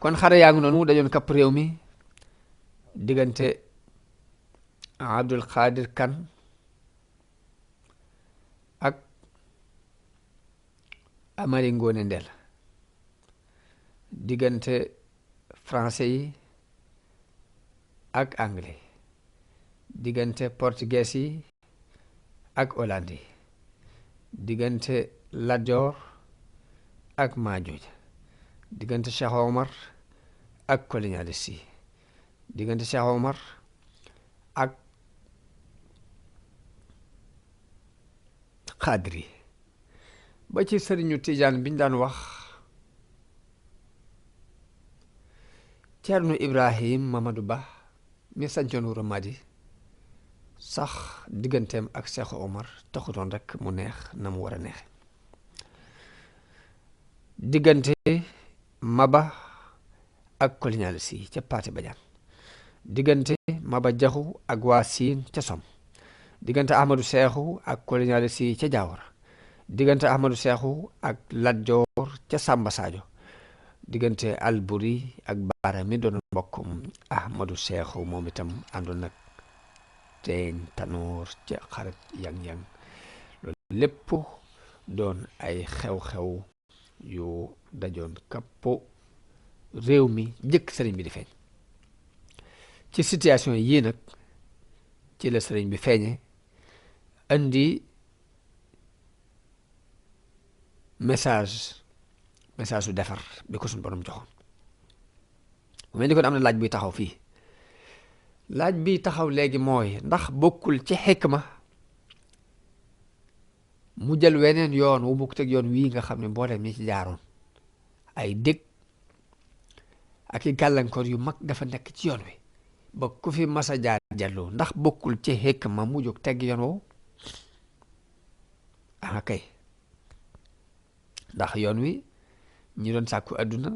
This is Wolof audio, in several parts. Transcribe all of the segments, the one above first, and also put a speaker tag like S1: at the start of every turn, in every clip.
S1: kon xare yaa ngi noonu dajoon kapp réew mi diggante Abdul Qadir Kan ak Amari Ngoone Ndel, diggante français yi ak anglais, diggante portugais yi ak hollande yi, diggante Lat Joor ak Maajooj, diggante Cheikh Omar ak colonialiste yi, diggante Cheikh Omar ak xaadri ba ci sëriñu Tijaan biñ daan wax Ceerno Ibrahim Mamadou Ba mi sancoon Wuro Madi sax digganteem ak Cheikh Omar taxutoon rek mu neex na mu war a neexe. diggante Maba ak colonialiste yi ca Paate Badiane, diggante Maba Jaxu ak waa Siin ca Som, diggante Ahmadou Seexu ak colonialiste yi ca Jaawara, diggante Ahmadou Seexu ak Lat Joor ca Samba Sadio, diggante Alburi ak Baara mi doon mbokkum Ahmadou Seexu moom itam àndoon nag Teeñ Tanoor ca xarit yang-yang. loolu lépp doon ay xew-xew yu dajoon kappo réew mi jëkk sëriñ bi di feeñ. ci situation yii nag ci la sëriñ bi feeñe andi message su defar bi ko suñu borom joxoon. mu mel ni kon am na laaj buy taxaw fii. laaj bi taxaw léegi mooy ndax bokkul ci xikma mu jël weneen yoon wu bukk teg yoon wii nga xam ne mboolem ñi ci jaaroon ay dég ak i gàllankoor yu mag dafa nekk ci yoon wi ba ku fi masa jaar jàlloo, ndax bokkul ci xikma mu jóg teg yoon woowu? ah kay, ndax yoon wi ñi doon sàkku àdduna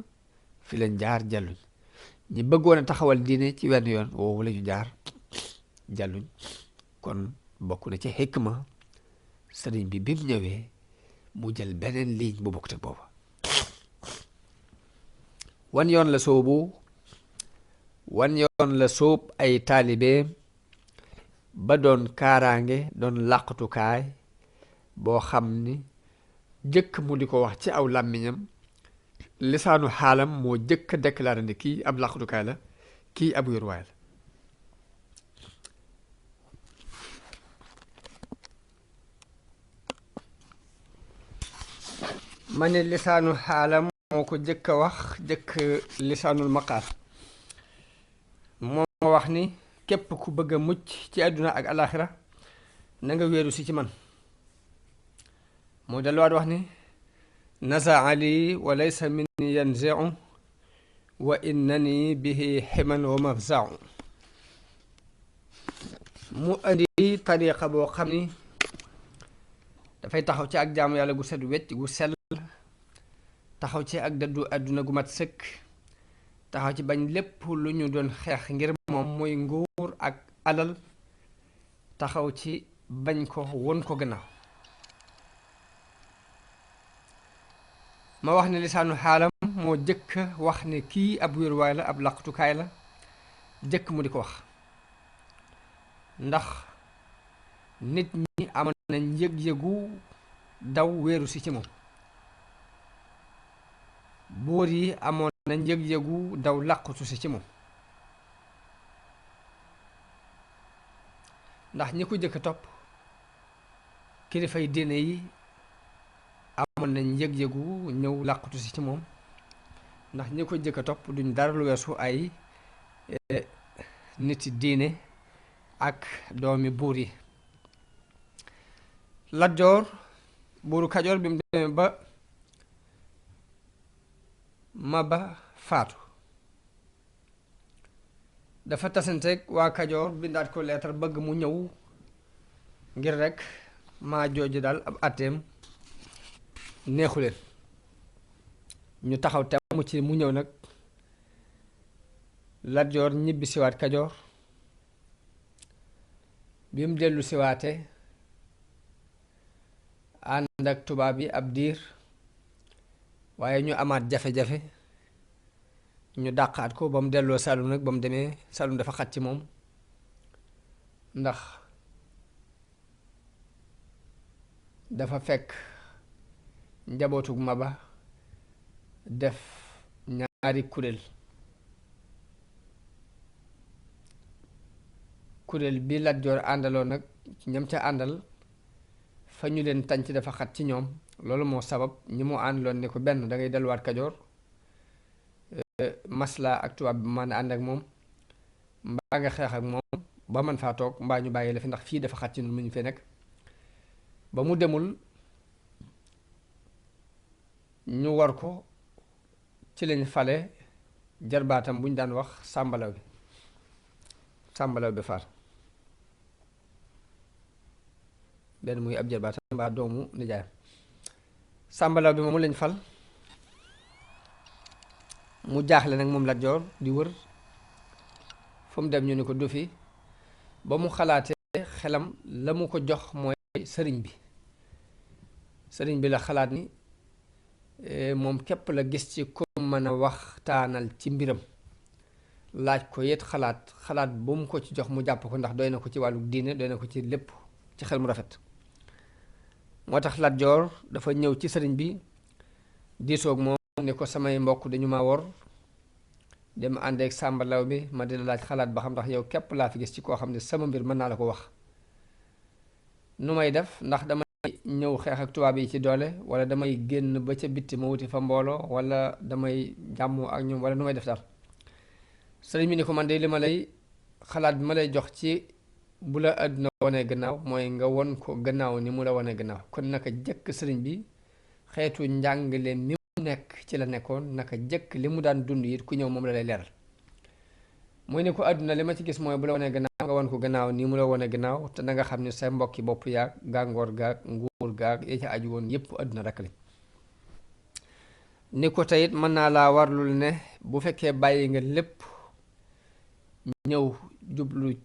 S1: fi leen jaar jàlluñ, ñi bëggoon a taxawal diine ci wenn yoon woowu la ñu jaar jàlluñ. kon bokk na ci xikma sëriñ bi mu ñëwee mu jël beneen ligne bu bokk te booba. wan yoon la soobu, wan yoon la soob ay taalibeem ba doon kaaraange, doon làqatukaay boo xam ni jëkk mu di ko wax ci aw làmmiñam, lisaanu xaalam moo jëkk a déclaré ne kii ab làqatukaay la, kii ab wéruwaay la. ma ne lisaanu xaalam moo ko jëkk a wax, jëkk lisaanul maqaal. moo wax ni képp ku bëgg a mucc ci àdduna ak alaxira na nga wéeru si ci man. moo delluwaat wax ni nasaa li wa laysa minni yanzi'u wa innani bihi ximan wa mafza'u. mu andi tariqa boo xam ni dafay taxaw ci ak jaamu yàlla gu set wecc gu sell, taxaw ci ak dëddu àdduna gu mat sëkk, taxaw ci bañ lépp lu ñu doon xeex ngir moom muy nguur ak alal, taxaw ci bañ ko won ko gannaaw. ma wax ne lisaanu xaalam moo jëkk wax ne kii ab wéruwaay la, ab laqtukaay la, jëkk mu di ko wax. ndax nit ñi amoon nañ yëg-yëgu daw wéeru si ci moom, buur yi amoon nañ yëg-yëgu daw làqutu si ci moom. ndax ñi ko jëkk topp kilifay diine yi amoon nañ yëg-yëgu ñëw làqutu si ci moom, ndax ñi ko jëkk topp duñ dara lu weesu ay niti diine ak doomi buur yi. Lat Joor buuru Kajoor bi mu demee ba Maba faatu, dafa tasanteeg waa Kajoor bindaat ko leetar bëgg mu ñëw ngir rek maa jooju daal ab atteem neexu leen. ñu taxaw temm ci mu ñëw nag. Lat Joor ñibbi siwaat Kajoor, bi mu dellu siwaate ànd ak tubaab yi ab diir, waaye ñu amaat jafe-jafe ñu dàqaat ko ba mu delloo Saalum nag ba mu demee Saalum dafa xat ci moom ndax dafa fekk njabootug Maba def ñaari kuréel bi Lat Joor àndaloon nag ñam ca àndal fa ñu leen tànc dafa xat ci ñoom loolu moo sabab ñi mu àndaloon ne ko benn da ngay delluwaat Kajoor masla ak tubaab bi man ànd ak moom mbaa nga xeex ak moom ba man faa toog mbaa ñu bàyyi la fi ndax fii dafa xat ci ñun mu ñu fee nekk ba mu demul ñu war ko ci lañ fale jarbaatam bu ñu daan wax sàmbalaw bi faar benn muy ab jarbaatam mbaa doomu nijaayam sàmbalaw bi moomu lañ fal mu jaaxle nag moom Lat Joor di wër fu mu dem ñu ni ko du fi ba mu xalaatee xelam la mu ko jox mooy sëriñ bi la xalaat ni moom képp la gis ci ko mën a waxtaanal ci mbiram laaj ko yet xalaat bu mu ko ci jox mu jàpp ko ndax doy na ko ci wàllu diine doy na ko ci lépp ci xel mu rafet moo tax Lat Joor dafa ñëw ci sëriñ bi diisoog moom ne ko samay mbokk dañu ma wor dem àndeek sàmbalaw bi ma di la laaj xalaat ba xam ndax yow képp laa fi gis ci koo xam ne sama mbir mën naa la ko wax nu may def ndax damay ñëw xeex ak tubaab yi ci doole wala damay génn ba ca bitti ma wuti fa mbooloo wala damay jàmmoo ak ñoom wala nu may def daal sëriñ bi ni ko man de li ma lay xalaat bi ma lay jox ci bu la àdduna wone gannaaw mooy nga won ko gannaaw ni mu la wone gannaaw kon naka jëkk sëriñ bi xeetu njàngale mi mu nekk ci la nekkoon naka jëkk li mu daan dund it ku ñëw moom la lay leeral mooy ne ko àdduna li ma ci gis mooy bu la wone gannaaw nga won ko gannaaw ni mu la wone gannaaw te na nga xam ne sa mbokki bopp yaag gàngoor gaag nguur gaag ya ca aju woon yépp àdduna rekk lañ ni ko teyit mën naa laa warlul ne bu fekkee bàyyi nga lépp ñëw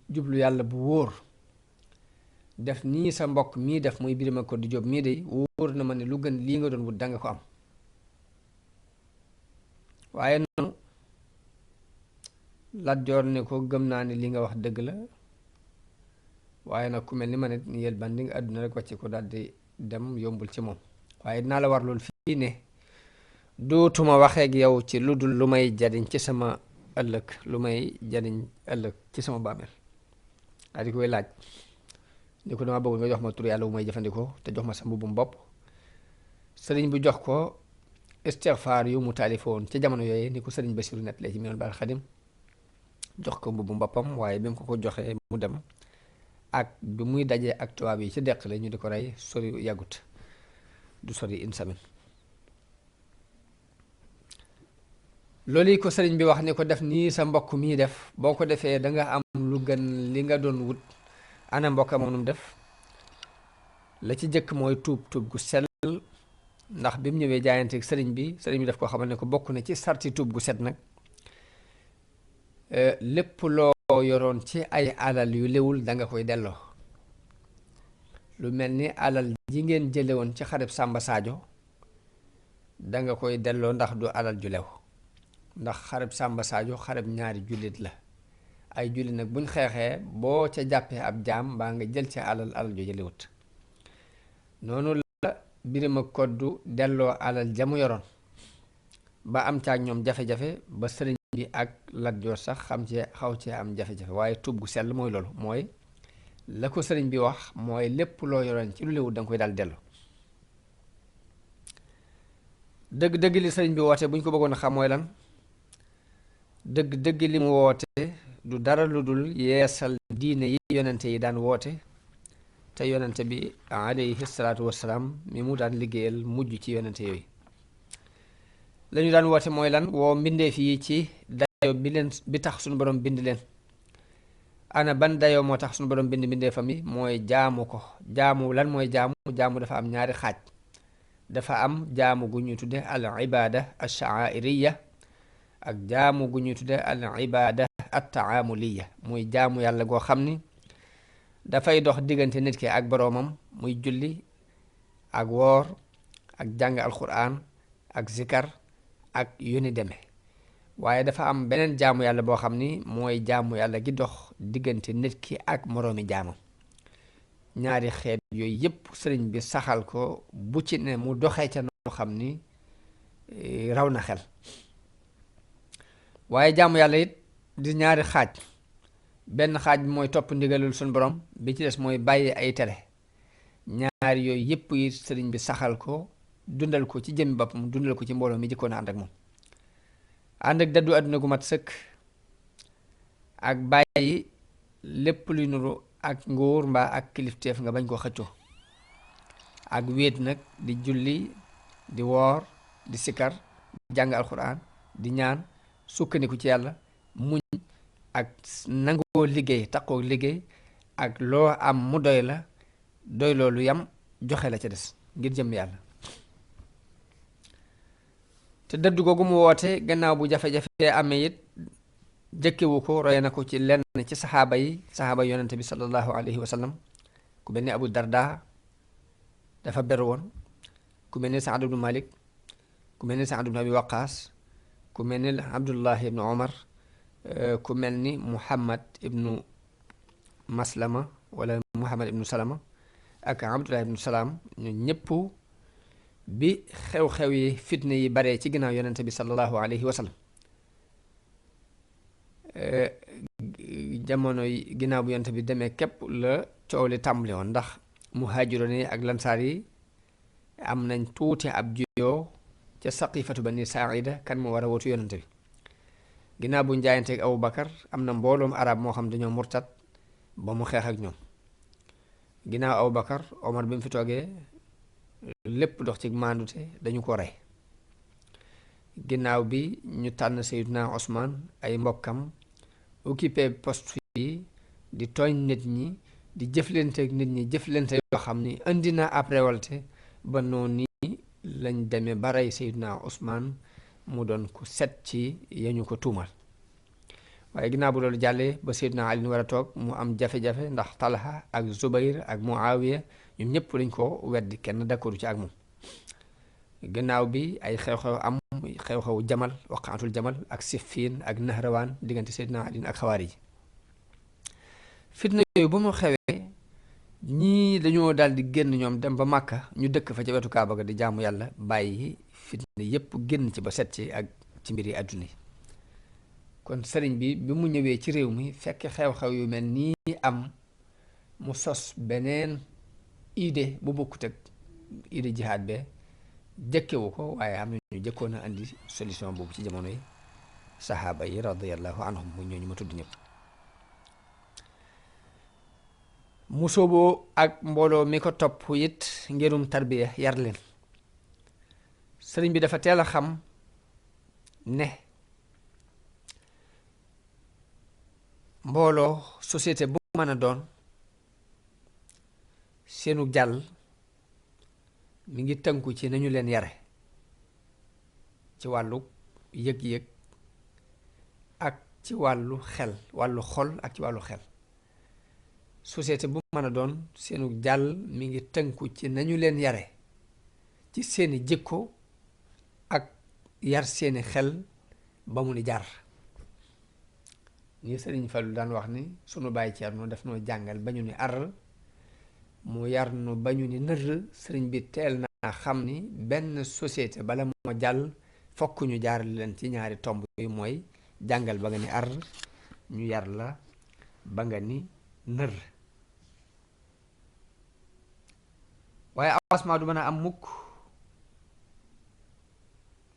S1: jublu yàlla bu wóor def nii sa mbokk mii def muy Birima Koddi Jóob mii de wóor na ma ne lu gën lii nga doon wut danga ko am waaye noonu Lat Joor ne ko gëm naa ne li nga wax dëgg la waaye nag ku mel ni ma ne yel bandi nga àdduna rek wàcce ko daldi dem yombul ci moom waaye dinaa la war loolu fii ne dootuma waxeeg yow ci lu dul lu may jariñ ci sama ëllëg ci sama bàmmeel daa di koy laaj ni ko dama bëgg nga jox ma tur yàlla wu may jëfandikoo te jox ma sa mbubbum bopp sëriñ bu jox ko istixfaar yu mu taalifoon ca jamono yooyu ni ko sëriñ Basiru net lay ci Minanul Baaqil Xadim jox ko mbubbum boppam waaye bi mu ko joxee mu dem ak bi muy dajee ak tubaab yi ci deq la ñu di ko rey sori yàggut du sori une semaine loolu yi ko sëriñ bi wax ni ko def nii sa mbokk mii def boo ko defee danga am lu gën li nga doon wut ana mbokk moom def la ci jëkk mooy tuub gu sell ndax bi mu ñëwee jaayanteeg sëriñ bi daf ko xamal ne ko bokk na ci sarti tuub gu set nag lépp loo yoroon ci ay alal yu lewul danga koy delloo lu mel ni alal ji ngeen jële woon ci xareb Sàmba Saajo danga koy delloo ndax du alal ju lew ndax xareb Sàmba Saajo xareb ñaari jullit la ay jullit nag buñ xeexee boo ca jàppee ab jaam mbaa nga jël ca alal ju jëlewut noonu la Birima Koddu delloo alal jamu yoroon ba am ca ak ñoom jafe-jafe ba sëriñ bi ak Lat Joor sax xaw cee am jafe-jafe waaye tuub gu sell mooy loolu mooy la ko sëriñ bi wax mooy lépp loo yoroon ci lu lewut danga koy daal delloo dëgg-dëgg li sëriñ bi woote bu ñu ko bëggoon a xam mooy lan dëgg-dëgg li mu woote du dara lu dul yeesal diine yi yonente yi daan woote te yonente bi alayhi salaatu wassalaam mi mu daan liggéeyal mujj ci yonente yooyu lañu daan woote mooy lan woo mbindeef yi ci dayo bi tax suñu borom bind leen ana ban dayoo moo tax suñu borom bind mbindeefam yi mooy jaamu ko jaamu lan mooy jaamu dafa am ñaari xaaj dafa am jaamu gu ñuy tudde al ibada al sha'airiya ak jaamu gu ñuy tudde al ibada at taamuliya muy jaamu yàlla goo xam ni dafay dox diggante nit ki ak boroomam muy julli ak woor ak jàng alquran ak zikar ak yu ni demee waaye dafa am beneen jaamu yàlla boo xam ni mooy jaamu yàlla gi dox diggante nit ki ak moroomi jaamam. ñaari xeet yooyu yépp sëriñ bi saxal ko bu ci ne mu doxee ca noo xam ni raw na xel. waaye jaamu yàlla it di ñaari xaaj. benn xaaj bi mooy topp ndigalul suñu borom, bi ci des mooy bàyyi ay tere. ñaari yooyu yépp yi sëriñ bi saxal ko, dundal ko ci jëmmi boppam, dundal ko ci mbooloo mi jëkkoon a ànd ak moom. ànd ak daddu àdduna gu mat sëkk, ak bàyyi lépp luy nuru ak nguur mbaa ak kilifteef nga bañ koo xëccoo. ak wéet nag di julli, di woor, di sikar, di jàng alxuraan, di ñaan, sukkandiku ci yàlla, muñ ak nangoo liggéey, taqoo liggéey, ak loo am mu doy la, doy loolu yam joxe la ca des ngir jëm yàlla. te dëddu googu mu woote gannaaw bu jafe-jafe amee it jëkkewu ko, roye na ko ci lenn ci saxaaba yonente bi sallallahu alayhi wa sallam. ku mel ni Abu Darda dafa beru woon, ku mel ni Saad ibnu Malik, ku mel ni Saad ibnu Abi Waqaas, ku mel ni Abdullah ibnu Omar, ku mel ni Muhammad ibnu Maslama wala Muhammad ibnu Salama ak Abdullah ibnu Salaam. ñu ñëpp bi xew-xew yi fitna yi baree ci ginnaaw yonente bi sallallahu alayhi wa sallam, jamono yi ginnaaw bu yonente bi demee képp la coow li tàmbali woon, ndax muhaajiroon yi ak lansaar yi am nañ tuuti ab juyoo ca saqifatu bani Saa'ida kan moo war a wotu yonente bi. ginnaaw bu njaayanteeg Abu Bakar am na mbooloom arab moo xam dañoo murtat ba mu xeex ak ñoom. ginnaaw Abu Bakar Omar bi mu fi toogee lépp dox ci maandute dañu ko rey. ginnaaw bi ñu tànn Seydina Osman, ay mbokkam occupé poste yi di tooñ nit ñi, di jëflanteeg nit ñi jëflante yoo xam ni indi na ab révolte ba noonu ni lañ demee ba rey Seydina Osman mu doon ku set ci yañu ko tuumal. waaye ginnaaw bu loolu jàllee ba Seydina Ali war a toog mu am jafe-jafe ndax Talha ak Zubayr ak Muawiya ñoom ñëpp dañ ko weddi, kenn d'accordu ci ak moom. ginnaaw bi ay xew-xew am, xew-xew Jamal, waqaatul Jamal ak Siffin ak Nahrawaan diggante Seydina Ali ak xawaari ji. fitna yooyu ba mu xewee ñii dañoo daal di génn ñoom dem ba Màkka, ñu dëkk fa ci wetu Kaaba ga di jaamu yàlla, bàyyi fitna yépp génn ci ba set ci ak ci mbiri àdduna yi. kon sëriñ bi mu ñëwee ci réew mi fekk xew-xew yu mel nii am, mu sos beneen idée bu bokkut ak idée jihaad be, jëkkewu ko, waaye am na ñu jëkkoon a andi solution boobu ci jamono yi saxaaba yi radiyallahu anhum mu ñooñu ma tudd ñëpp. mu sooboo ak mbooloo mi ko topp it ngirum tarbiya, yar leen. sëriñ bi dafa teel a xam ne mbooloo société bu mën a doon seenu jàll mi ngi tënku ci nañu leen yare ci wàllu yëg-yëg ak ci wàllu xel, wàllu xol ak ci wàllu xel. société bu mën a doon seenu jàll mi ngi tënku ci nañu leen yare ci seeni jikko ak yar seeni xel ba mu ni jar. ni Sëriñ Fallu daan wax ni sunu bàyyi Ceerno def noo jàngal ba ñu ni ar, mu yar nu ba ñu ni nër. sëriñ bi teel naa xam ni benn société bala moo jàll fokk ñu jaar leen ci ñaari tomb yu mooy jàngal ba nga ni ar, ñu yar la ba nga ni nër. waaye avancement du mën a am mukk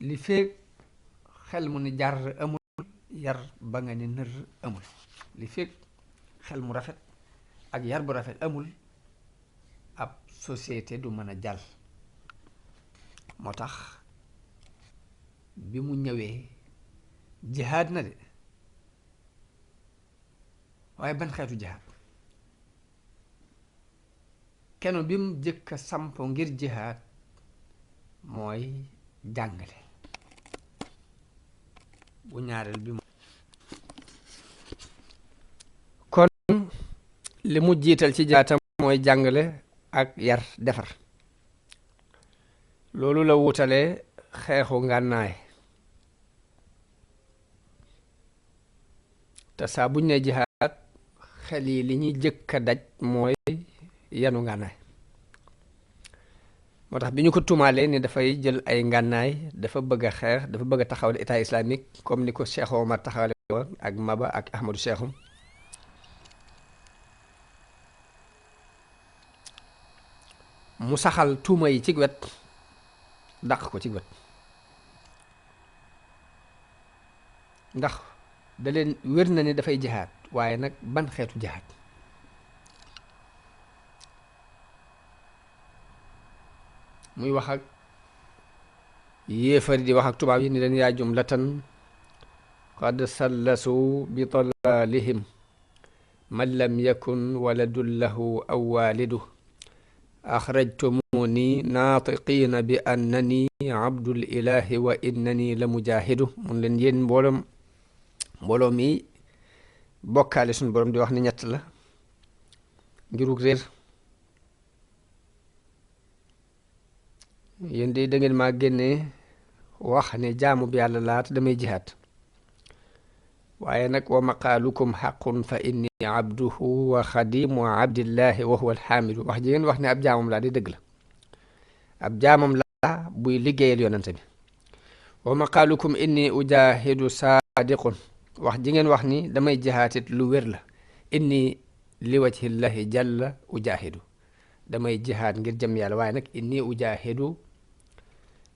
S1: li feek xel mu ni jar amul, yar ba nga ni nër amul. li feek xel mu rafet ak yar bu rafet amul, ab société du mën a jàll. moo tax bi mu ñëwee jihaad na de, waaye ban xeetu jihaad? kenn bi mu jëkk a samp ngir jihaad mooy jàngale. bu ñaareel bi kon li mu jiital ci jihaatam mooy jàngale ak yar, defar. loolu la wutalee xeexu ngànnaay. te saa buñ ne jihaad xel yi li ñuy jëkk a daj mooy yanu ngànnaay moo tax bi ñu ko tuumaalee ni dafay jël ay ngànnaay dafa bëgg a xeex dafa bëgg a taxawal état islamique comme ni ko Cheikh Omar taxawale woon ak Maba ak Ahmadou Cheikhum mu saxal tuuma yi ci wet dàq ko ci wet ndax da leen wér na ni dafay jihaad waaye nag ban xeetu jihaad muy wax ak yéefari di wax ak tubaab yi ni leen yaa jumlatan qad sallasu bi dalalihim man lam yakun waladun lahu aw walidu axrajtumuni naatiqiina bi annani abdul ilahi wa innani la mujahidu mun leen yéen mbooloo mi bokkaale suñu borom di wax ni ñett la ngirug réer yéen de da ngeen maa génnee wax ne jaamu bi yàlla laat damay jihaad waaye nag wa maqaalukum xaqun fa inni abduhu wa xadimu abdillahi wa huwa alxaamidu wax ji ngeen wax ne ab jaamam laa di dëgg la ab jaamam laa buy liggéeyal yonante bi wa maqaalukum inni ujahidu saadiqun wax ji ngeen wax ni damay jihaatit lu wér la inni li wajhillahi jalla ujahidu damay jihaad ngir jëm yàlla waaye nag inni ujahidu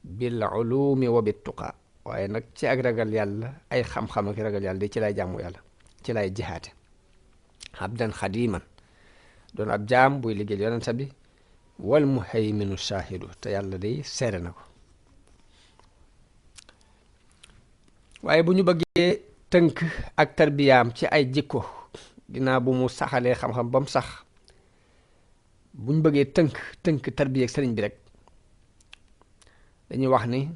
S1: bil ulumi wa bit tuqa waaye nag ci ak ragal yàlla ay xam-xam ak ragal yàlla di ci lay jaamu yàlla ci lay jihaate abdan xadiman doon ab jaam buy liggéeyal yonente bi wal muhayminu shaahidu te yàlla day seere na ko waaye bu ñu bëggee tënk ak tarbiyaam ci ay jikko ginnaaw bu mu saxalee xam-xam ba mu sax bu ñu bëggee tënk tarbiya ak sëriñ bi rek dañuy wax ni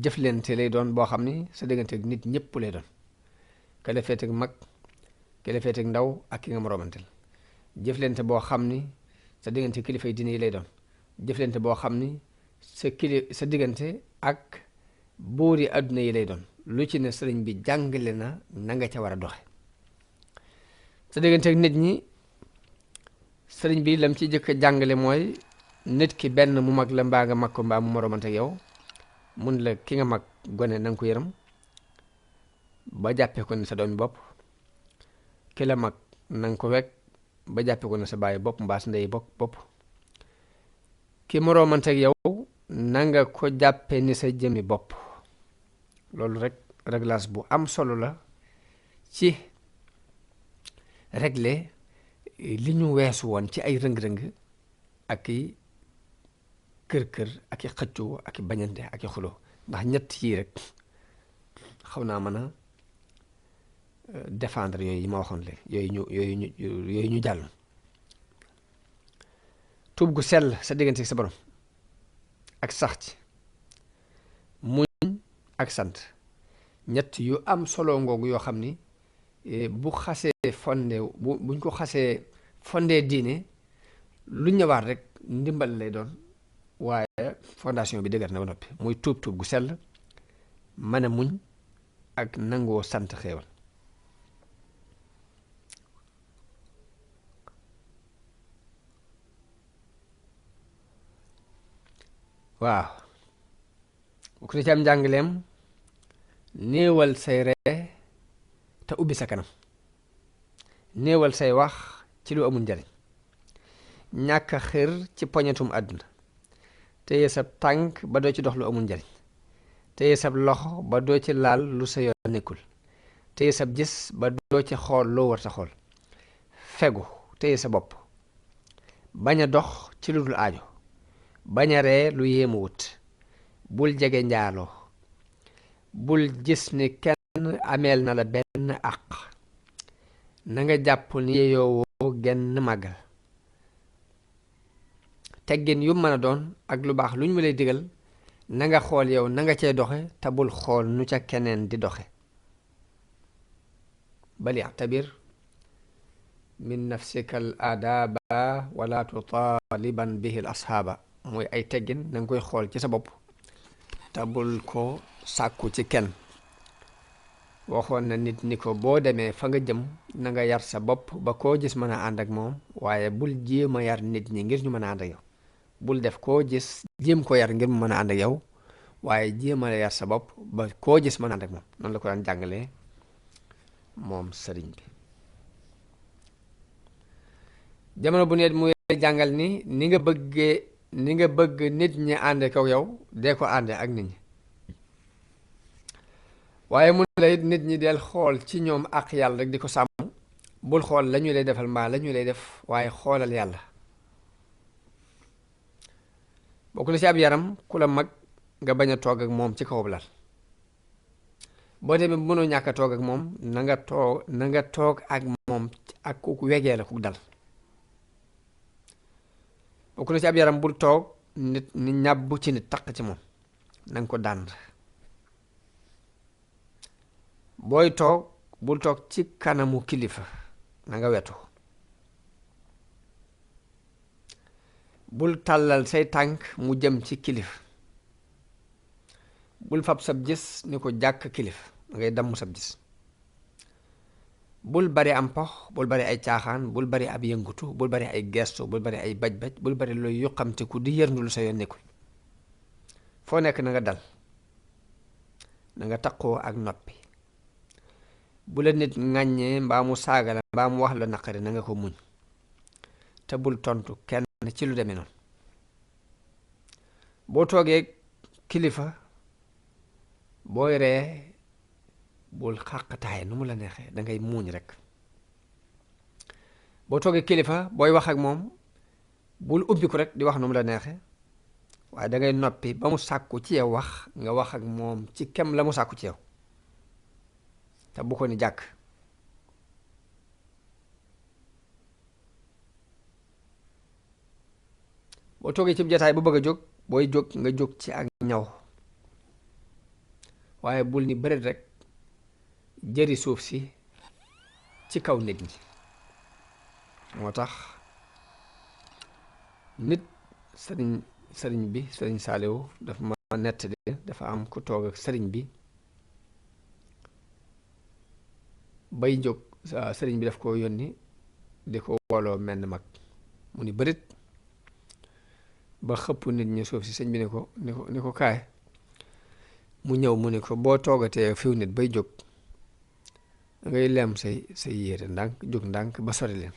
S1: jëflante lay doon boo xam ni sa diggante ak nit ñëpp lay doon ka la féete ak mag ka la féete ak ndaw ak ki nga moroomanteel jëflante boo xam ni sa diggante kilifay diine yi lay doon jëflante boo xam ni sa diggante ak buuri àdduna yi lay doon lu ci ne sëriñ bi jàngale na nga ca war a doxe sa diggante ak nit ñi sëriñ bi lam ci jëkk a jàngale mooy nit ki benn mu mag la mbaa nga mag ko mbaa mu moroomante ak yow mun la ki nga mag gone na nga ko yërëm ba jàppee ko ne sa doomi bopp ki la mag na nga ko wekk ba jàppee ko ne sa bàyyi bopp mbaa sa ndey bopp ki moroomante ak yow na nga ko jàppee ni sa jëmmi bopp loolu rek réglage bu am solo la ci régler li ñu weesu woon ci ay rëng-rëng ak i kër-kër ak i xëccoo ak i bañante ak i xuloo ndax ñett yii rek xaw naa mën a défendre yooyu yi ma waxoon léegi yooyu ñu jàll tuub gu sell sa diggante sa borom ak sax ci muñ ak sant ñett yu am solo ngoogu yoo xam ni bu xasee buñ ko xasee fondé diine lu ñëwaat rek ndimbal lay doon waaye fondation bi dëgër na ba noppi muy tuub gu sell mën a muñ ak nangoo sant xéewal waaw bu ko ci am njàngaleem néewal say ree te ubbi sa kanam néewal say wax ci lu amul njariñ ñàkk a xër ci poñetum àdduna téye sab tànk ba doo ci dox lu amul njariñ téye sab loxo ba doo ci laal lu sa yoon nekkul téye sab gis ba doo ci xool loo war sa xool fegu téye sa bopp bañ a dox ci lu dul aajo bañ a ree lu yéemu wut bul jege njaaloo bul gis ni kenn ameel na la benn àq na nga jàpp ni yeyoowoo genn màggal teggin yu mën a doon ak lu baax lu ñu ma lay digal na nga xool yow na nga cay doxe te bul xool nu ca keneen di doxe bal i'tabir min nafsika al aadaaba wala tutaaliban bihi al ashaaba mooy ay teggin na nga koy xool ci sa bopp te bul ko sàkku ci kenn waxoon na nit ni ko boo demee fa nga jëm na nga yar sa bopp ba koo gis mën a ànd ak moom waaye bul jéem a yar nit ñi ngir ñu mën a ànd ak yow bul def koo gis jéem ko yar ngir mu mën a ànd ak yow waaye jéem a yar sa bopp ba koo gis mën a ànd ak moom noonu la ko daan jàngalee moom sëriñ bi jamono bu nekk muy jàngal ni nga bëgg nit ñi ànd ak yow dee ko ànde ak nit ñi waaye mu ne la it nit ñi del xool ci ñoom ak yàlla rek di ko sàmm bul xool la ñu lay defal mbaa la ñu lay def waaye xoolal yàlla bokk na ci ab yaram ku la mag nga bañ a toog ak moom ci kaw lal boo demee mënoo ñàkk a toog ak moom na nga toog ak moom ak ku wegee la ku dal bokk na ci ab yaram bul toog nit ni ñàbb ci nit taq ci moom na nga ko dànd booy toog bul toog ci kanamu kilifa na nga wetu bul tàllal say tànk mu jëm ci kilifa bul fab sab gis ni ko jàkk kilifa da ngay damm sab gis bul bari am pox bul bari ay caaxaan bul bari ab yëngutu bul bari ay gestu bul bari ay baj-baj bul bari looy yuqamte ku di yërndu lu sa yoon nekkul foo nekk na nga dal na nga taqoo ak noppi bu la nit ŋàññee mbaa mu saaga la mbaa mu wax la naqari na nga ko muñ te bul tontu kenn ci lu demee noonu boo toogee kilifa booy ree bul xàqtaay nu mu la neexee da ngay muuñ rek boo toogee kilifa booy wax ak moom bul ubbi ko rek di wax nu mu la neexee waaye da ngay noppi ba mu sàkku ci yow wax nga wax ak moom ci kem la mu sàkku ci yow te bu ko ni jàkk boo toogee ci jataay bu bëgg a jóg booy jóg nga jóg ci ak ñaw waaye bul ni bëreet rek jëri suuf si ci kaw nit ñi moo tax nit sëriñ bi sëriñ Saaliw dafa ma nettali dafa am ku toog ak sëriñ bi bay jóg sëriñ bi daf ko yónni di ko wooloo menn mag mu ni bërit ba xëpp nit ñi suuf si sëñ bi ni ko kaay mu ñëw mu ni ko boo toogatee fiw nit bay jóg ngay lem say yére ndànk jóg ndànk ba sori leen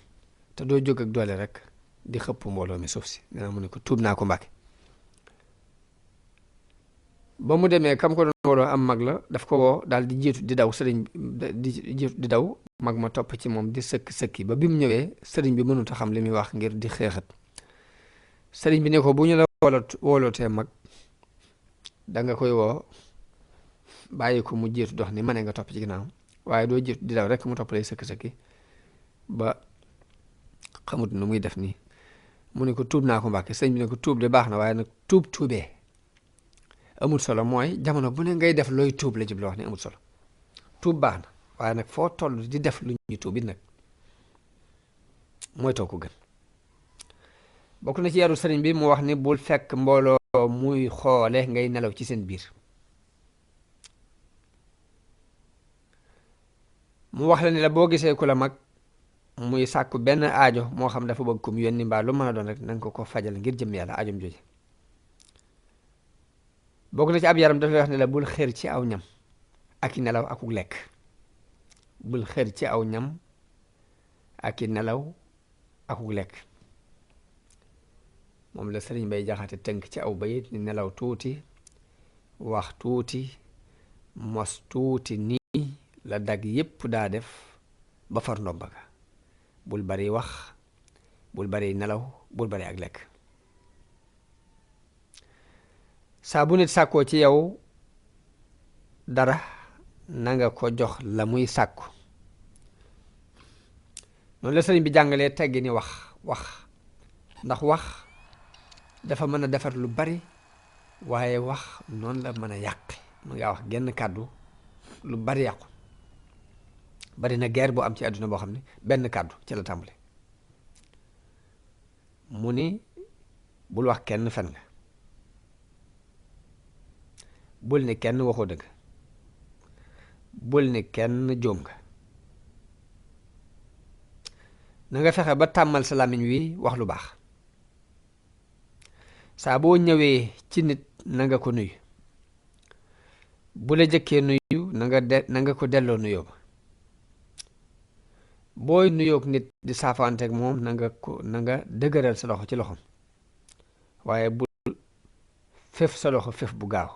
S1: te doo jóg ak doole rek di xëpp mbooloo mi suuf si nee mu ne ko tuub naa ko Mbàkke ba mu demee kam ko doon mbooloo am mag la daf ko woo daal di jiitu di daw sëriñ di jiitu di daw mag ma topp ci moom di sëkki ba bi mu ñëwee sëriñ bi mënut a xam li muy wax ngir di xeexat sëriñ bi ne ko bu ñu la woolootee mag da nga koy woo bàyyi ko mu jiitu dox ni ma ne nga topp ci ginnaaw waaye doo jiitu di daw rek mu topp lay sëkki ba xamut nu muy def nii mu ne ko tuub naa ko Mbàkke sëñ bi ne ko tuub de baax na waaye nag tuubee amul solo mooy jamono bu ne ngay def looy tuub la jublu wax ne amul solo tuub baax na waaye nag foo toll di def lu ñuy tuub it nag mooy too ko gën bokk na ci yaru sëriñ bi mu wax ni bul fekk mbooloo muy xoole ngay nelaw ci seen biir mu wax la ni la boo gisee ku la mag muy sàkku benn aajo moo xam dafa bëgg kum yónni mbaa lu mën a doon rek nanga ko fajal ngir jëm yàlla aajom jooje bokk na ci ab yaram dafay wax ne la bul xër ci aw ñam ak i nelaw akuk lekk bul xër ci aw ñam ak i nelaw akuk lekk moom la sëriñ Bay Jaxate tënk ci aw bayit ni nelaw tuuti wax tuuti mos tuuti nii la dag yépp daa def ba far ndomba ga bul bari wax bul bari nelaw bul bari ak lekk saa bu nit sàkkoo ci yow dara nanga ko jox la muy sàkku noonu la sëriñ bi jàngalee teggi ni wax ndax wax dafa mën a defar lu bari waaye wax noonu la mën a yàq mën ngaa wax genn kàddu lu bari yàqu bari na guerre bu am ci àdduna boo xam ne benn kàddu ci la tàmbale mu ni bul wax kenn fen nga bul ni kenn waxoo dëgg bul ni kenn juum nga. na nga fexe ba tàmmal sa làmmiñ wi wax lu baax. saa boo ñëwee ci nit na nga ko nuyu. bu la jëkkee nuyu na nga ko delloo nuyoo ba. booy nuyoog nit di saafaanteeg moom na nga dëgëral sa loxo ci loxom, waaye bul fef sa loxo fef bu gaaw.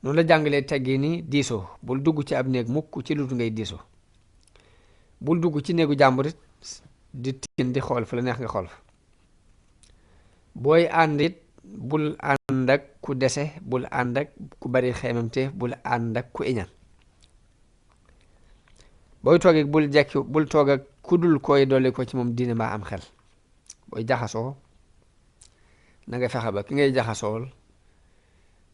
S1: noonu la jàngalee teggi ni diisoo. bul dugg ci ab néeg mukk ci lu dul ngay diisoo. bul dugg ci néegu jàmburit di tiin di xool fa la neex nga xool fa. booy ànd it bul ànd ak ku dese, bul ànd ak ku bari xeemamte, bul ànd ak ku iñaan. booy toogee bul toog ak ku dul koy dolli ko ci moom diine mbaa am xel. booy jaxasoo na nga fexe ba ki ngay jaxasool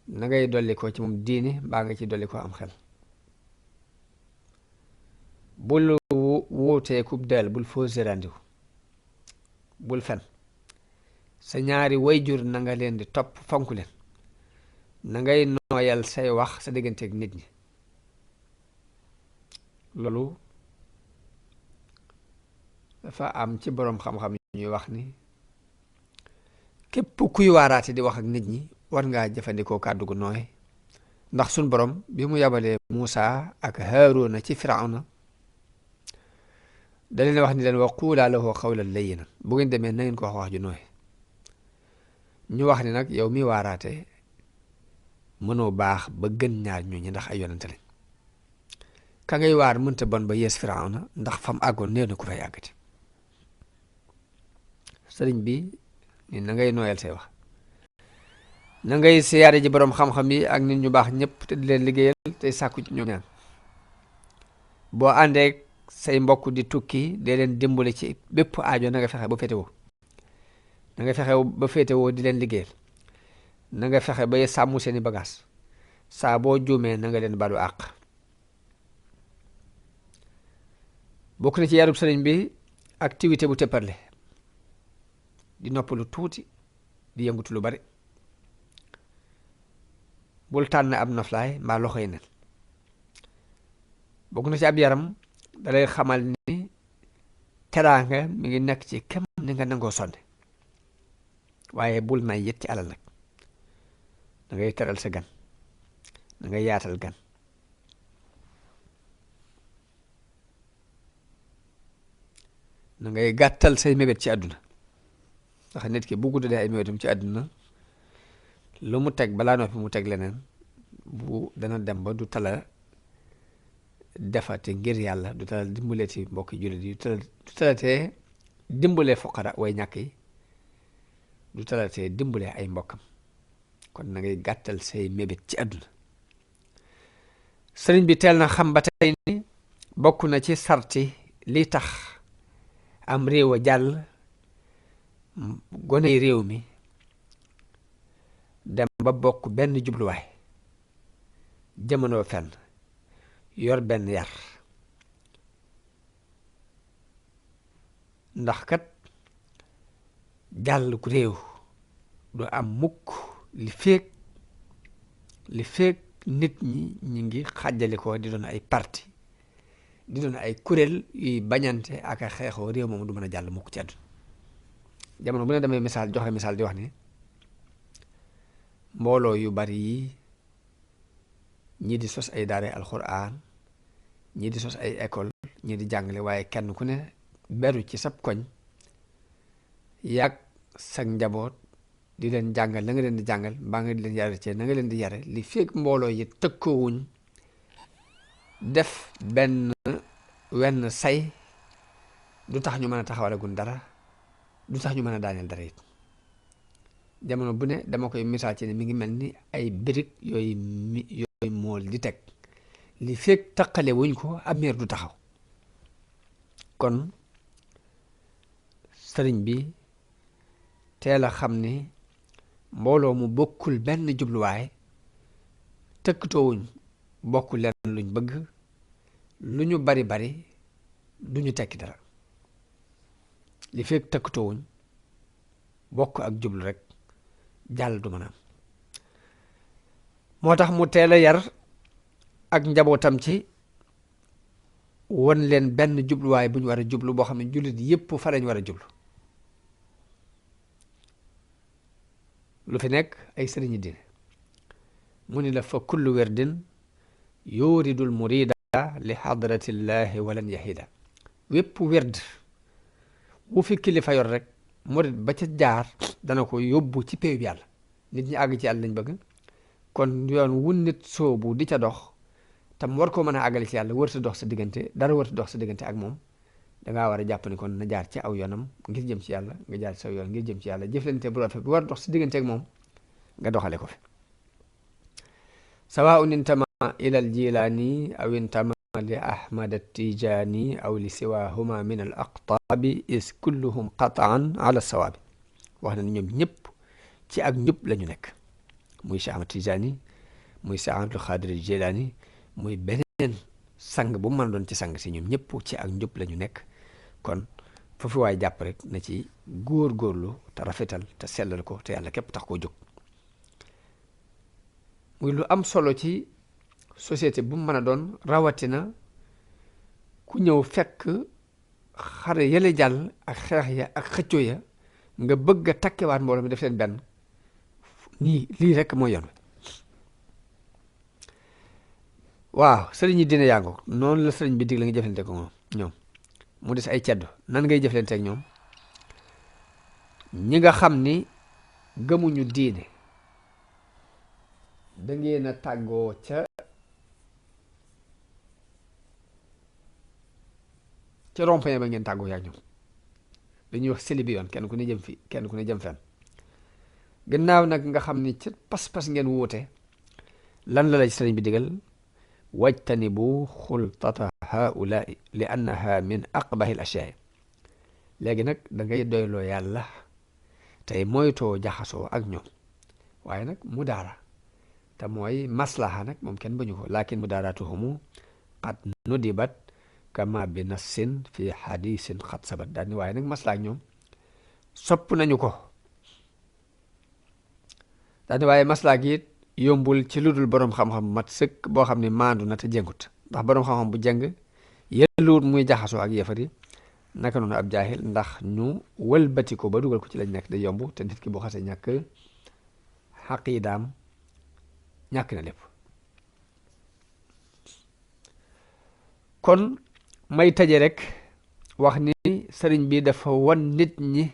S1: na ngay dolli ko ci moom diine mbaa nga ci dolli ko am xel. bul wuutee kub del, bul fausse rendez-vous, bul fen. sa ñaari wayjur na nga leen di topp fonk leen. na ngay nooyal say wax sa digganteeg nit ñi. loolu dafa am ci boroom xam-xam ñuy wax ni képp kuy waaraate di wax ak nit ñi war ngaa jëfandikoo kàddu gu nooy, ndax suñ borom bi mu yabalee Muusa ak Haaruna ci Firawna da leen wax ni leen wa quulaa lahu qawlan layyinan, bu ngeen demee na ngeen ko wax ju nooy. ñu wax ni nag yow mi waaraate mënoo baax ba gën ñaar ñooñu ndax ay yonente lañ. ka ngay waar mënta bon ba yees Firawna ndax fam àggoon néew na ku fay àggati. sëriñ bi ni na ngay nooyal say wax. na ngay siyaare ji boroom xam-xam yi ak nit ñu baax ñëpp te di leen liggéeyal tey sàkku ci ñoom ñaan. boo àndeek say mbokk di tukki dee leen dimbali ci bépp aajo na nga fexe ba féetewoo. na nga fexe ba féetewoo di leen liggéeyal. na nga fexe ba sàmm seeni bagaas. saa boo juumee na nga leen balu àq. bokk na ci yarub sëriñ bi activité bu tëpparle, di noppalu tuuti, di yëngutu lu bari. bul tànn ab noflaay mbaa loxoy nen. bokk na ci ab yaram dalay xamal ni teraanga mi ngi nekk ci kem ni nga nangoo sonne, waaye bul nay yit ci alal nag. da ngay teral sa gan, da ngay yaatal gan. na ngay gàttal say mébét ci àdduna, ndax nit ki bu guddee ay mébétam ci àdduna lu mu teg balaa noppi mu teg leneen, bu dana dem ba du tala defate ngir yàlla, du tala dimbalee ci mbokki jullit yi, du talatee dimbalee fuqara way ñàkk yi, du talatee dimbalee ay mbokkam. kon na ngay gàttal say mébét ci àdduna. sëriñ bi teel na xam ba tey ni bokk na ci sarti li tax am réew a jàll, goney réew mi dem ba bokk benn jubluwaay, jamono fenn, yor benn yar. ndax kat jàll ku réew du am mukk li feek nit ñi ngi xàjjali ko di doon ay parti, di doon ay kuréel yuy bañante ak a xeexoo, réew moom du mën a jàll mukk ci àdduna. jamono bu ne damay joxe misaal di wax ni mbooloo yu bari yi ñii di sos ay daara alxuraan, ñii di sos ay école, ñii di jàngale, waaye kenn ku ne beru ci sab koñ yàgg sag njaboot di leen jàngal la nga leen di jàngal mbaa nga di leen yare ci na nga leen di yare. li fekk mbooloo yi tëkkoowuñ def wenn say du tax ñu mën a taxawalagun dara, du tax ñu mën a daaneel dara it. jamono bu ne dama koy misaal ci ne mi ngi mel ni ay birig yooyu mool di teg, li fekk taqale wuñ ko ab miir du taxaw. kon sëriñ bi teel a xam ni mbooloo mu bokkul benn jubluwaay, tëkkatoowuñ bokk leen luñ bëgg, lu ñu bari bari du ñu tekki dara. li fekk tëkkatoowuñ bokk ak jublu rek jàll du mën a am. moo tax mu teel a yar ak njabootam ci won leen benn jubluwaay bu ñu war a jublu boo xam ne jullit yépp fa lañ war a jublu lu fi nekk ay sëriñi diine mu ni la fa kullu werdin yuridul murida li hadratillahi walan yahida wépp werd wu fi kilifa yor rek murid ba ca jaar dana ko yóbbu ci péew yàlla nit ñi àgg ci yàlla lañ bëgg kon yoon wu nit soobu di ca dox tam war koo mën a àggale ci yàlla wërta dox sa diggante dara wërta dox sa diggante ak moom dangaa war a jàpp ni kon na jaar ci aw yoonam ngir jëm ci yàlla nga jaar ci saw yoon ngir jëm ci yàlla jëflante bu rafet bu war a dox sa diggante ak moom nga doxale ko fi sawaa'un intama ila al jilaani aw intama li ahmad at-tijaani aw li siwahuma min al aqtaabi is kulluhum qataan ala sawaabi wax na ni ñoom ñëpp ci ak njub la ñu nekk muy Cheikh Ahmad Tijaani muy Cheikh Abdul Xaadir Jilaani muy beneen sang bu mu mën a doon ci sang si ñoom ñëpp ci ak njub la ñu nekk kon foofu waay jàpp rek na ci góor-góorlu te rafetal te sellal ko te yàlla képp tax koo jóg muy lu am solo ci société bu mu mën a doon rawatina ku ñëw fekk xare yële jàll ak xeex ya ak xëccoo ya nga bëgg a takkewaat mbooloo mi def leen benn nii lii rek mooy yoon waaw sëriñ yi dina yàngu noonu la sëriñ bi dig la nga jëflante ko moom ñoom mu des ay ceddo nan ngay jëflante ak ñoom ñi nga xam ni gëmuñu diine da ngeen a tàggoo ca rond-point ba ngeen tàggoo yaa ñoom dañuy wax seli bi yoon kenn ku ne jëm fi kenn ku ne jëm fenn gannaaw nag nga xam ni ca pas-pas ngeen wuute lan la lay sëriñ bi digal wajtanibu xultata haulaai li annaha min aqbahi l ashyaai léegi nag da ngay doyloo yàlla tey moytoo jaxasoo ak ñoom waaye nag mudaara te mooy maslaha nag moom kenn bañu ko lakin mudaaratuhumu qad nudibat kama bi nassin fi hadisin xat sabat daal ni waaye nag maslaha ak ñoom sopp nañu ko daal ni waaye maslaha gi it yombul ci lu dul boroom xam-xam mat sëkk boo xam ne maandu na te jëngut ndax boroom xam-xam bu jëng yelluwut muy jaxasoo ak yëfari naka noonu ab jaahil ndax ñu wëlbati ko ba dugal ko ci lañ nekk day yomb te nit ki bu xasee ñàkk xaqiidaam ñàkk na lépp kon may taje rek wax ni sëriñ bi dafa wan nit ñi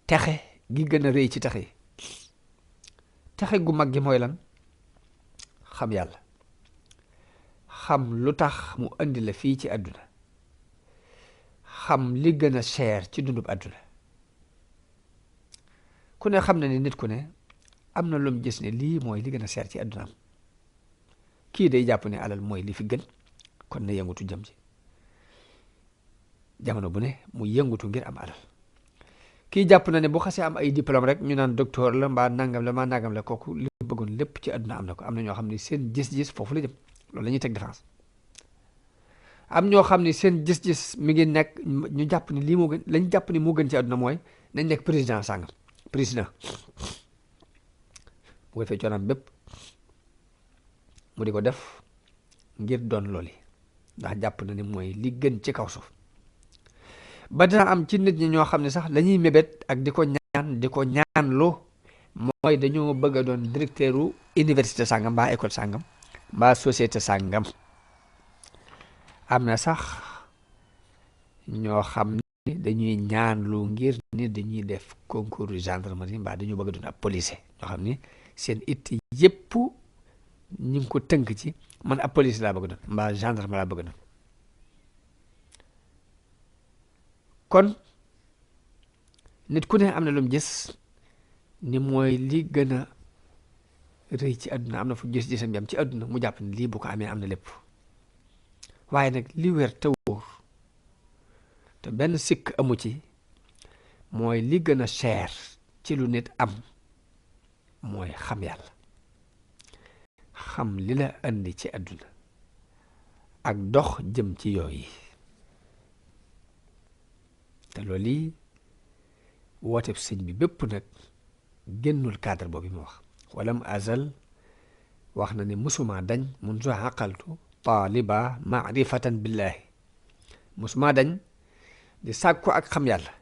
S1: texe gi gën a rëy ci texe yi texe gu mag gi mooy lan xam yàlla xam lu tax mu andi la fii ci àdduna xam li gën a cher ci dundub àdduna ku ne xam na ni nit ku ne am na lum gis ne lii mooy li gën a cher ci àddunaam kii day jàpp ne alal mooy li fi gën kon na yëngutu jëm ci jamono bu ne mu yëngutu ngir am alal kii jàpp na ne bu xasee am ay diplôme rek ñu naan docteur la mbaa nangam la kooku li bëggoon lépp ci àdduna am na ko am na ñoo xam ne seen gis-gis foofu la jëm loolu la ñuy teg défense am ñoo xam ne seen gis-gis mi ngi nekk ñu jàpp ni lii moo gën lañ jàpp ni moo gën ci àdduna mooy nañ nekk président sàngam président bu ko defee coonam bépp mu di ko def ngir doon looli ndax jàpp na ni mooy li gën ci kaw suuf ba dina am ci nit ñi ñoo xam ne sax lañuy mébét ak di ko ñaan lu mooy dañoo bëgg a doon directeur u université sàngam mbaa école sàngam mbaa société sàngam am na sax ñoo xam ni dañuy ñaan lu ngir ni dañuy def concours gendarmerie mbaa dañoo bëgg a doon ab policier ñoo xam ni seen it yépp ñu ngi ko tënk ci man ab policier laa bëgg a doon mbaa gendarme laa bëgg a doon kon nit ku ne am na lu mu gis ni mooy li gën a rëy ci àdduna am na fu gis-gisam yam ci àdduna mu jàpp ne lii bu ko amee am na lépp waaye nag li wér te wóor te benn sikk amu ci mooy li gën a cher ci lu nit am mooy xam yàlla xam li la andi ci àdduna ak dox jëm ci yooyu te loolu yi wooteb sëñ bi bépp nag génnul cadre boobu mu wax walam azal wax na ne musuma dañ munzu aqaltu taaliba maarifatan billahi musuma dañ di sàkku ak xam yàlla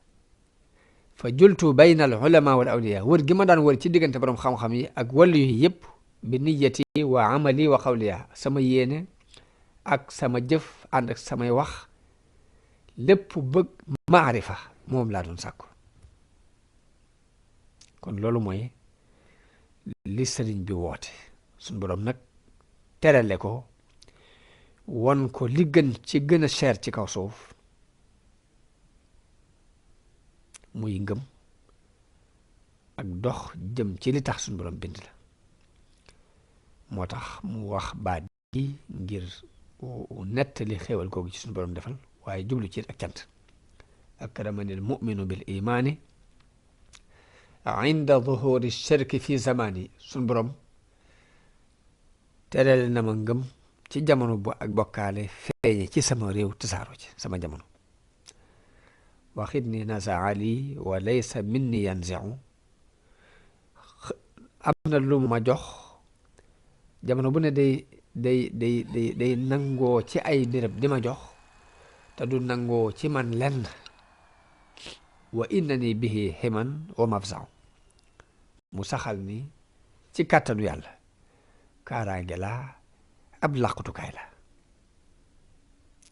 S1: fa jultu bayna al ulama wal awliya wër gi ma daan wër ci diggante borom xam-xam yi ak wàllu yi yëpp bi niyati wa amali wa qawliya sama yéene ak sama jëf ànd ak samay wax lépp bëgg maarifa moom laa doon sàkku kon loolu mooy li sëriñ bi woote suñ borom nag terale ko won ko li gën ci gën a cher ci kaw suuf muy ngëm ak dox jëm ci li tax suñ borom bind la moo tax mu wax baat yi ngir nettali xéewal googu ci suñ borom defal waaye jublu ci ak cant akramani almuminu bil imaani inda zuhuri shirki fi zamani suñ borom terale na ma ngëm ci jamono bu ak bokkaale feeñe ci sama réew tasaaro ci sama jamono waxit ni nasaa li wa laysa minni yanzi'u am na lu ma jox jamono bu ne day nangoo ci ay béréb di ma jox te du nangoo ci man lenn wa innani bihi himan wa mafza'u mu saxal ni ci kàttanu yàlla kaaraange la ab làqutukaay la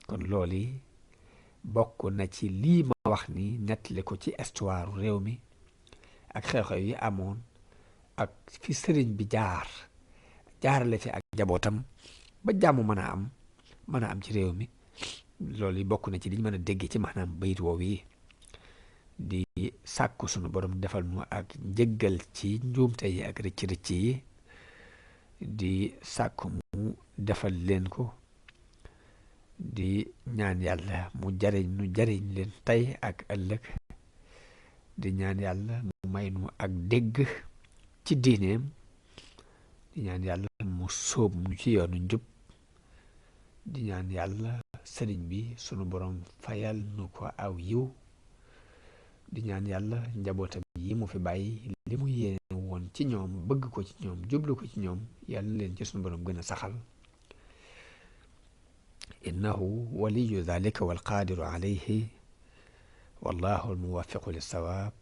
S1: kon loolu bokk na ci lii ma wax ni nettali ko ci histoire réew mi ak xew-xew yi amoon ak fi sëriñ bi jaarale fi ak njabootam ba jàmm mën a am ci réew mi loolu bokk na ci liñ mën a dégg ci maanaam bayit woowu yi di sàkku sunu borom defal nu ak njëggal ci njuumte yi ak rëcc-rëcc yi di sàkku mu defal leen ko di ñaan yàlla mu jariñ leen tey ak ëllëg di ñaan yàlla mu may nu ak dégg ci diineem di ñaan yàlla mu sóob nu ci yoonu njub di ñaan yàlla sëriñ bi sunu borom fayal nu ko aw yiw di ñaan yàlla njabootam yi mu fi bàyyi li mu yéene woon ci ñoom bëgg ko ci ñoom jublu ko ci ñoom yàlla leen ci sunu borom gën a saxal innahu waliyu dhalika walqadiru alayhi wallahu almuwaffiqu lissawaab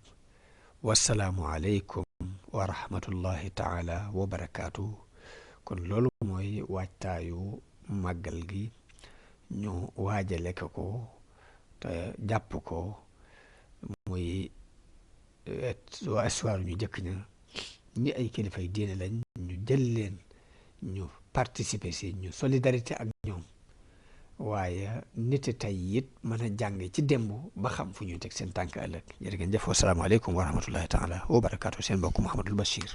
S1: wassalaamu alaykum wa rahmatullahi taala wa barakaatu kon loolu mooy waajtaayu màggal gi ñu waajale ko te jàpp ko muy histoire ñu jëkk ña ñi ay kilifay diine lañ ñu jël leen ñu participer si ñu solidarité ak ñoom waaye nit tey it mën a jàng ci démb ba xam fu ñuy teg seen tànk ëllëg jërë ngeen jëf wasalaamaaleykum wa rahmatullahi taala wa barakaatu seen mbokk Mouhamadul Bachir